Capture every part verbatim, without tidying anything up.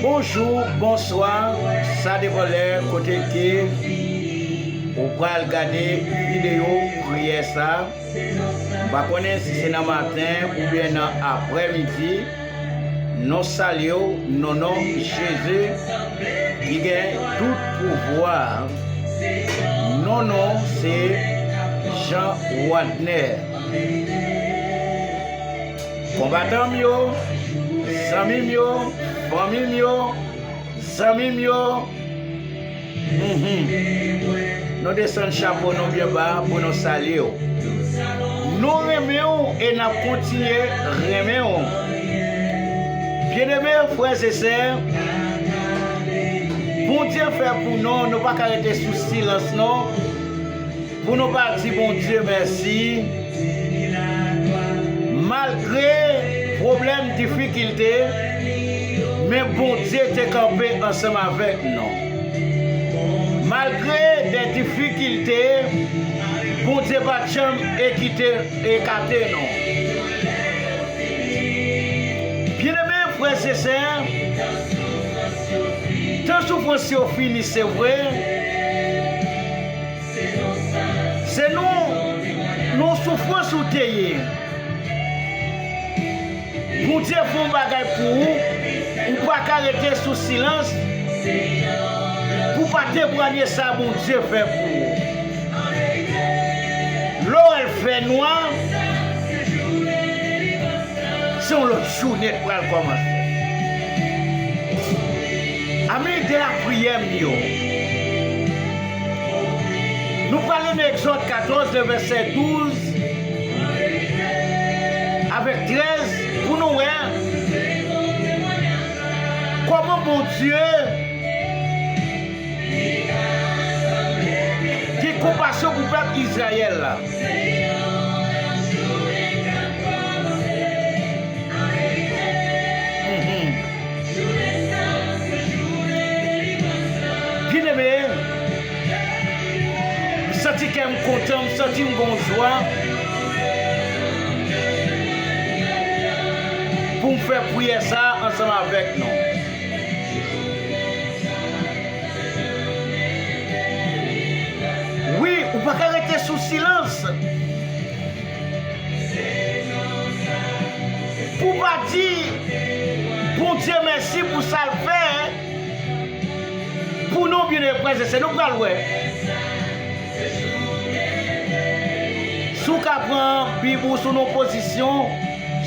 Bonjou, bonswa, sa depann lè kote ke ou pral gade videyo priyè sa. M pa konnen si se nan maten oubyen nan aprèmidi. Nou salye w nan non Jezi ki gen tout pouvwa. Non non se Jean Wadner. Konbatan m yo, zanmi m yo, fanmi m yo, zanmi m yo, mhm. Nou desann chapo nou byen ba pou nou salye w. Nou renmen w e n ap kontinye renmen w. Byeneme frè e sè, Bondye fè pou nou, nou pa ka rete sou silans non. Pou nou pa di Bondye mèsi. Malgre pwoblèm, difikilte, men Bondye te kanpe ansanm avèk nou. Malgre de difikilte, Bondye pa t janm ekite, ekate nou. Byeneme frè e sè, tan soufrans yo fini, se vre, se nan, nan soufrans ou te ye. Bondye fè yon bagay pou ou, ou pa ka rete sou silans pou pa temwanye sa Bondye fè pou ou. Lè w wè l fè nwa, se yon lòt jounen k pral kòmanse. Ami de lapriyè m yo, nou prale nan Egzòd katòz, nan vèsè douz avèk trèz, pou nou wè kòman Bondye gen konpasyon pou pèp Izrayèl la. Mhm. Byeneme, m santi kè m kontan, m santi m gon jwa pou m fè priyè sa a ansanm avèk nou. Wi, ou pa ka rete sou silans. Pou pa di Bondye mèsi pou sa l fè pou nou, byeneme frè e sè, nou pral wè. Si w ka pran Bib ou, si w nan pozisyon,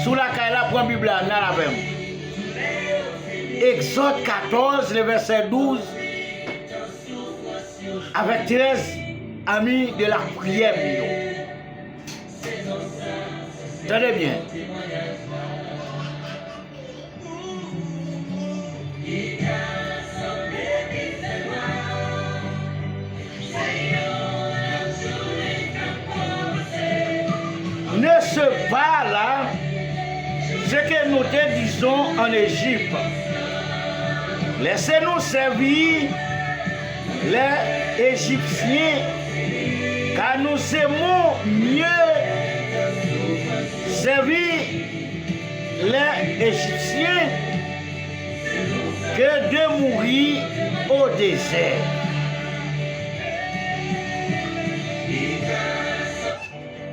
si w lakay la, pran Bib la, n al avè m. Egzòd katòz, le vèsè douz avèk trèz, ami de lapriyè m yo. Tande byen. Ne sais-tu pas là ce que nous te disons en Égypte? Laissez-nous servir les Égyptiens, car nous aimons mieux servir les Égyptiens que de mourir au désert.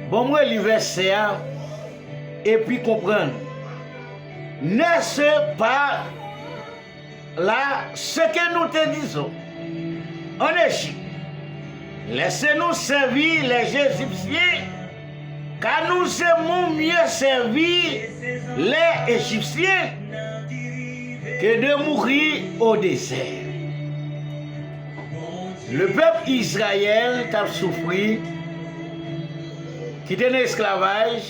Bon, m reli vèsè a epi konprann. Ne sais-tu pas là ce que nous te disons en Égypte, laissez-nous servir les Égyptiens, car nous aimons mieux servir les Égyptiens que de mourir au désert. Le pèp Izrayèl t ap soufri, ki te nan esklavaj,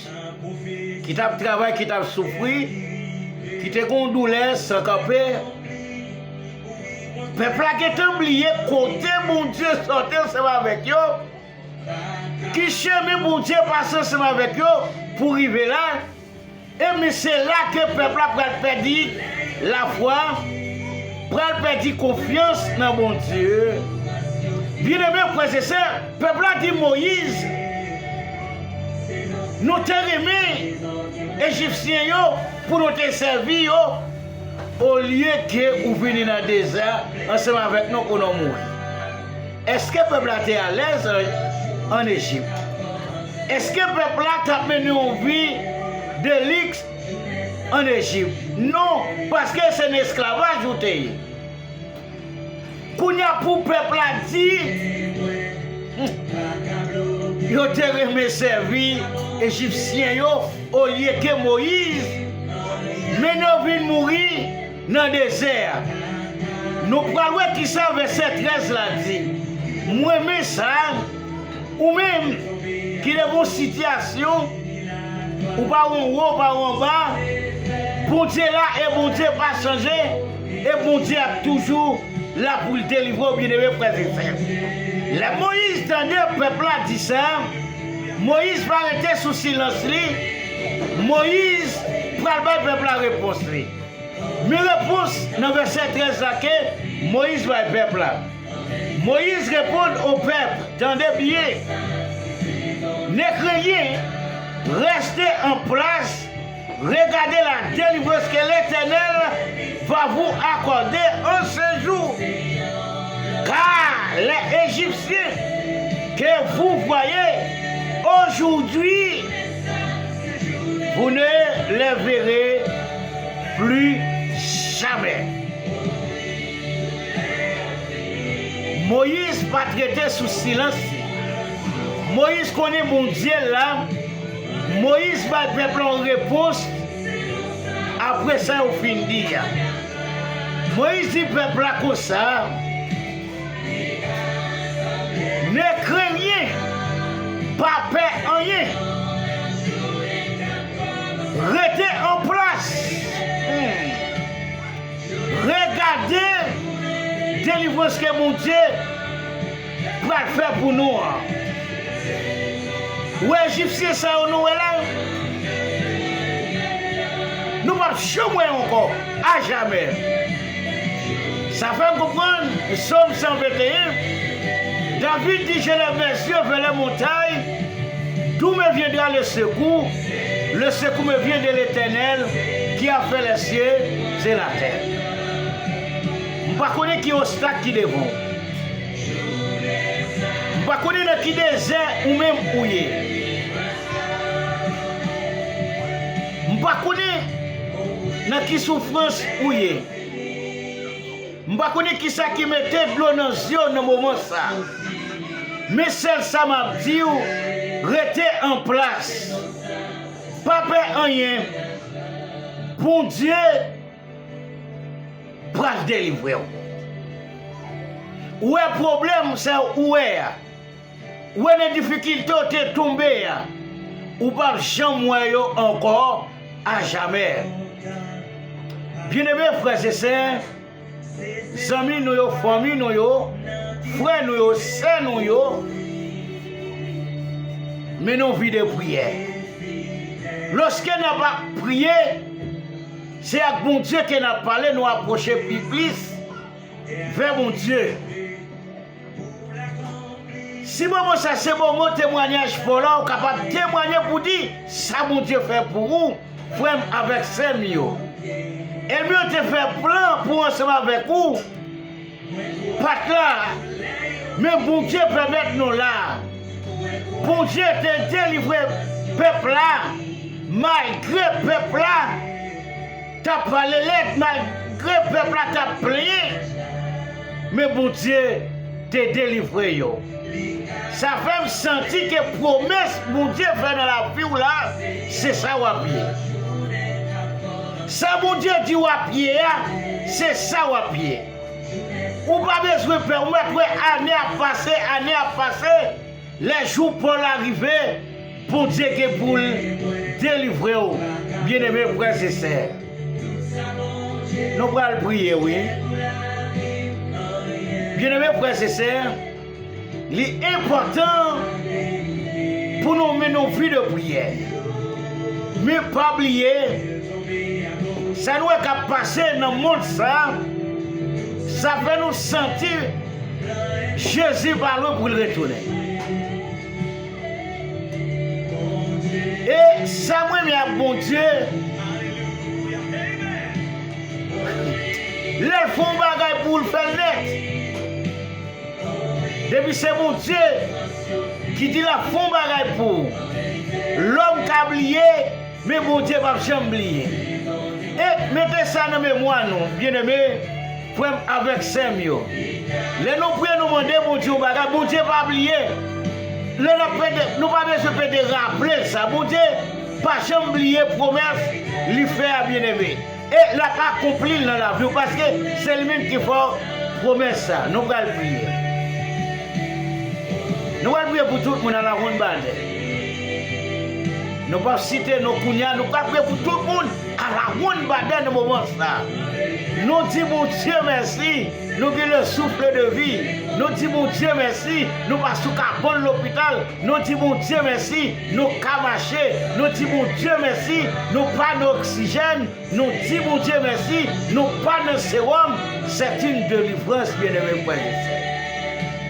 ki t ap travay, ki t ap soufri, ki te gen yon doulè san kanpe. Pèp la gentan bliye kote Bondye sòti ansanm avèk yo, ki chemen Bondye pase ansanm avèk yo pou rive la. E men se la ke pèp la pral pèdi lafwa, pral pèdi konfyans nan Bondye. Byeneme frè e sè, pèp la di Moyiz, nou te renmen Ejipsyen yo pou nou te sèvi yo, Olye ke ou vini nan dezè ansanm avèk nou pou nou mouri. Èske pèp la te alèz an, an Ejip? Èske pèp la t ap mennen yon vi de liks an Ejip? Non, paske se nan esklavaj ou te ye. Kounye a pou pèp la di, hmm, yo te renmen sèvi Ejipsyen yo olye ke Moyiz mennen yo vin mouri nan dezè a. Nou pral wè kisa vèsè trèz la di. M renmen sa. Ou menm ki devan yon sitiyasyon, ou pa wè anwo, ou pa wè anba, Bondye la e Bondye pa chanje, e Bondye ap toujou la pou l delivre w, byeneme frè e sè. Lè Moyiz tande pèp la di sa, Moyiz pa rete sou silans li, Moyiz pral bay pèp la repons li. Men repons nan vèsè trèz la ke Moyiz bay pèp la. Moyiz reponn o pèp, tande byen, ne craignez rien, restez en place, regardez la délivrance que l'Éternel va vous accorder en ce jour. Car les Égyptiens que vous voyez aujourd'hui, vous ne les verrez plus jamais. Moyiz pa t rete sou silans li. Moyiz konnen Bondye l la. Moyiz bay pèp la yon repons apre sa yo fin di a. Moyiz di pèp la konsa, ne craignez rien, pa pè anyen. Rete an plas. Hmm. Regade delivrans ke Bondye pral fè pou nou an. Ou wè Ejipsyen sa yo nou wè la? Nou p ap janm wè yo ankò, ajamè. Sa fè m konprann Sòm san venteyen, David di, je lève mes yeux vers les montagnes, d'où me viendra le secours? Le secours me vient de l'Éternel qui a fait les cieux et la terre. M pa konnen ki obstak ki devan w. M pa konnen nan ki dezè ou menm ou ye. M pa konnen nan ki soufrans ou ye. M pa konnen kisa ki mete dlo nan zye w nan moman sa. Men sèl sa m ap di w, rete an plas. Pa pè anyen. Bondye pral delivre w. Ou wè pwoblèm sa ou wè a. Ou wè nan difikilte w te tonbe a. Ou p ap janm wè yo ankò ajamè. Byeneme frè e sè, zanmi nou yo, fanmi nou yo, frè nou yo, sè nou yo, mennen yon vi de priyè. Lòske n ap priye, se ak Bondye ke n ap pale, nou apwoche pi plis vè Bondye. Si moman sa se moman temwanyaj pa w la, ou kapab temwanye pou di sa Bondye fè pou ou, frè m avèk sè m yo. Ènmi yo te fè plan pou ansanm avèk ou pa t la, men Bondye pèmèt nou la. Bondye te delivre pèp la, malgre pèp la t ap pale lèd, malgre pèp la t ap plenyen, men Bondye te delivre yo. Sa fè m santi ke pwomès Bondye fè nan lavi w la, se sa w ap ye. Sa Bondye di w ap ye a, se sa w ap ye. Ou pa bezwen pè, ou mèt wè ane ap pase, ane ap pase. Lè jou pa w la rive, Bondye gen pou l delivre w, byeneme frè e sè. Nou pral priye, wi. Byeneme frè e sè, li enpòtan pou nou mennen yon vi de priyè. Men pa bliye, sa nou wè k ap pase nan mond sa, sa fè nou santi Jezi pa lwen pou l retounen. E sa m renmen ak Bondye, Lè l fè yon bagay pou ou, l fè l nèt. Depi se Bondye ki di l ap fè yon bagay pou ou, lòm ka bliye, men Bondye p ap janm bliye. E mete sa nan memwa nou, byeneme, frè m avèk sè m yo. Lè nou priye, nou mande Bondye yon bagay, Bondye pa bliye. Lè n ap pede, nou pa bezwen pede raple l sa. Bondye pa janm bliye pwomès li fè a, byeneme. E l ap akonpli l nan lavi w, paske se li menm ki fè w pwomès sa. Nou pral priye. Nou pral priye pou tout moun alawonnbadè. Nou p ap site non kounye a, nou pral priye pou tout moun alawonnbadè nan moman sa. Nou di Bondye mèsi, nou gen le souffle de vie. Nou di Bondye mèsi, nou pa sou kabann lopital. Nou di Bondye mèsi, nou ka mache. Nou di Bondye mèsi, nou pa nan oksijèn. Nou di Bondye mèsi, nou pa nan sewòm. C'est une délivrance, byeneme frè e sè.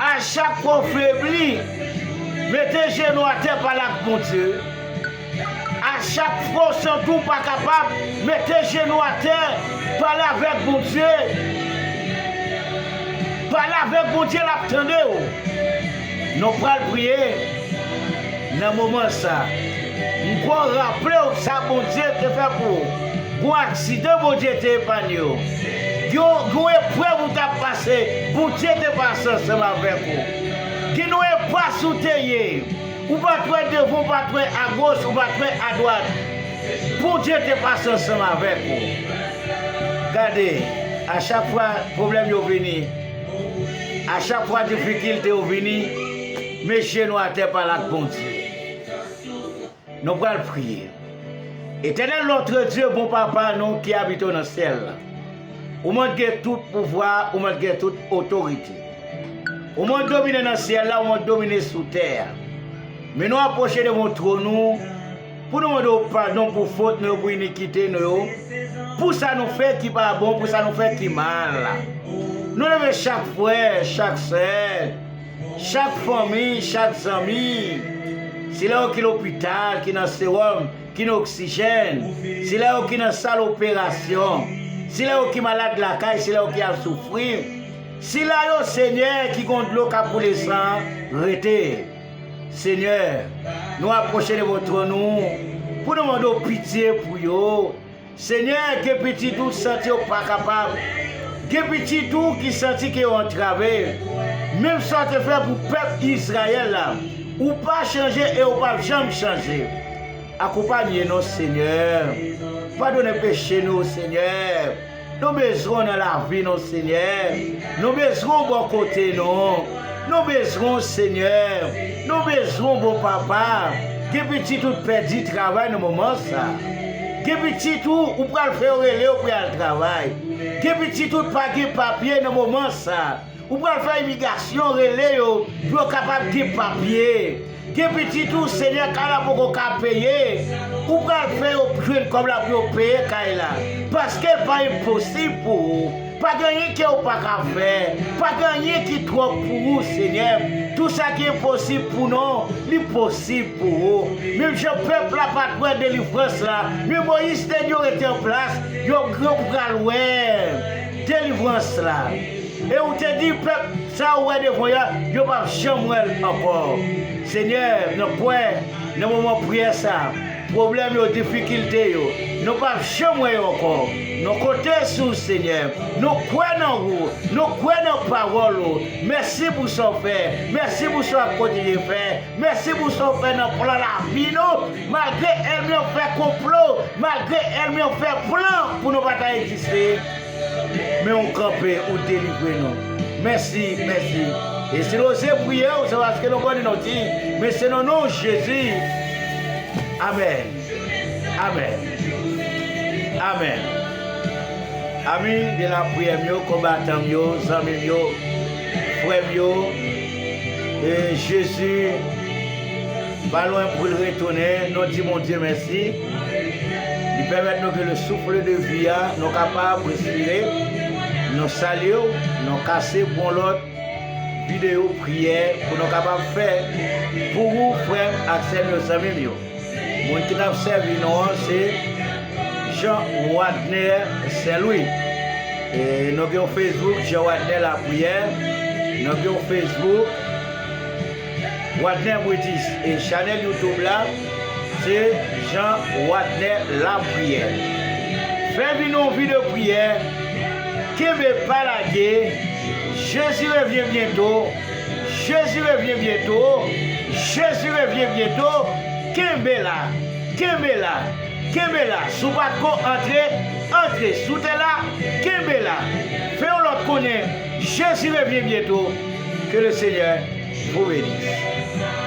A chak fwa w febli, mete jenou atè, pale ak Bondye. A chak fwa w santi w pa kapab, mete jenou atè, pale avèk Bondye. Pale avèk Bondye, l ap tande w. Nou pral priye nan moman sa. M kwè w raple w sa Bondye te fè pou ou. Gon aksidan, Bondye te epanye w. Gon, gon eprèv ou t ap pase, Bondye te pase ansanm avèk ou. Gen yon enpas ou te ye. Ou pa t wè devan, ou pa t wè agoch, ou pa t wè adwat. Bondye te pase ansanm avèk ou. Gade, a chak fwa pwoblèm yo vini, a chak fwa difikilte yo vini, met jenou atè, pale ak Bondye. Nou pral priye. Éternel notre Dieu, bon Papa nou ki abite nan syèl la, ou mèt gen tout pouvwa, ou mèt gen tout otorite. Ou mèt domine nan syèl la, ou mèt domine sou tè a. Men nou apwoche devan twòn ou pou nou mande w padon pou fot nou yo, pou inikite nou yo, pou sa nou fè ki pa bon, pou sa nou fè ki mal. Nou leve chak frè, chak sè, chak fanmi, chak zanmi, sila yo ki lopital, ki nan sewòm, ki nan oksijèn, sila yo ki nan sal operasyon, sila yo ki malad lakay, sila yo ki ap soufri, sila yo, Senyè, ki gon dlo k ap boule san, rete. Senyè, nou apwoche devan twòn ou pou nou mande w pitye pou yo. Senyè, gen pitit ou santi yo pa kapab. Gen pitit ou ki santi ke yo antrave. Menm sa w te fè pou pèp Izrayèl la, ou pa chanje e ou p ap janm chanje. Akonpanye nou, Senyè. Padone peche nou, Senyè. Nou bezwen w nan lavi nou, Senyè. Nou bezwen w bò kote nou. Nou bezwen w, Senyè. Nou bezwen w, bon Papa. Gen pitit ou t pèdi travay nan moman sa. Gen pitit ou, ou pral fè yo rele yo pou y al travay. Gen pitit ou t pa gen papye nan moman sa. Ou pral fè imigrasyon rele yo pou yo kapab gen papye. Gen pitit ou, Senyè, kay la poko ka peye. Ou pral fè yo jwenn kòb la pou yo peye kay la. Paske l pa enposib pou ou. Pa gen anyen ke ou pa ka fè. Pa gen anyen ki twòp pou ou, Senyè. Tou sa ki enposib pou nou, li posib pou ou. Menm jan pèp la pa t wè delivrans la, men Moyiz te di yo rete an plas, yo, yo pral wè delivrans la. E ou te di pèp sa ou wè devan yo a, yo p ap janm wè l ankò. Senyè, nou kwè nan moman priyè sa, pwoblèm yo, difikilte yo, nou p ap janm wè yo ankò. Nou konte sou ou, Senyè. Nou kwè nan ou. Nou kwè nan pawòl ou. Mèsi pou sa w fè. Mèsi pou sa w ap kontinye fè. Mèsi pou sa w fè nan plan lavi nou. Malgre ènmi an fè konplo, malgre ènmi an fè plan pou nou pa ta egziste, men ou kanpe, ou delivre nou. Mèsi, mèsi. E si nou oze priye w, se paske nou konnen nou di, men se nan non Jezi. Amèn. Amèn. Amèn. Ami de lapriyè m yo, konbatan m yo, zanmi m yo, frè m yo, e Jezi pa lwen pou l retounen. Nou di Bondye mèsi. Li pèmèt nou ke le souffle de vie a, nou kapab respire. Nou salye w, nou kase pou yon lòt videyo priyè pou nou kapab fè pou ou, frè m ak sè m yo, zanmi m yo. Moun ki t ap sèvi nou an se Jean Wadner Saint Louis. E nou gen yon Facebook, Jean Wadner Lapriyè. Nou gen yon Facebook, Wadner Britis. E chanèl YouTube la, se Jean Wadner Lapriyè. Fè vin yon vi de priyè. Kenbe, pa lage. Jezi revyen byento. Jezi revyen byento. Jezi revyen byento. Kenbe la. Kenbe la. Kenbe la. Si w pa t ko antre, antre. Si w te la, kenbe la. Fè yon lòt konnen. Jezi revyen byento. Que le Seigneur vous bénisse.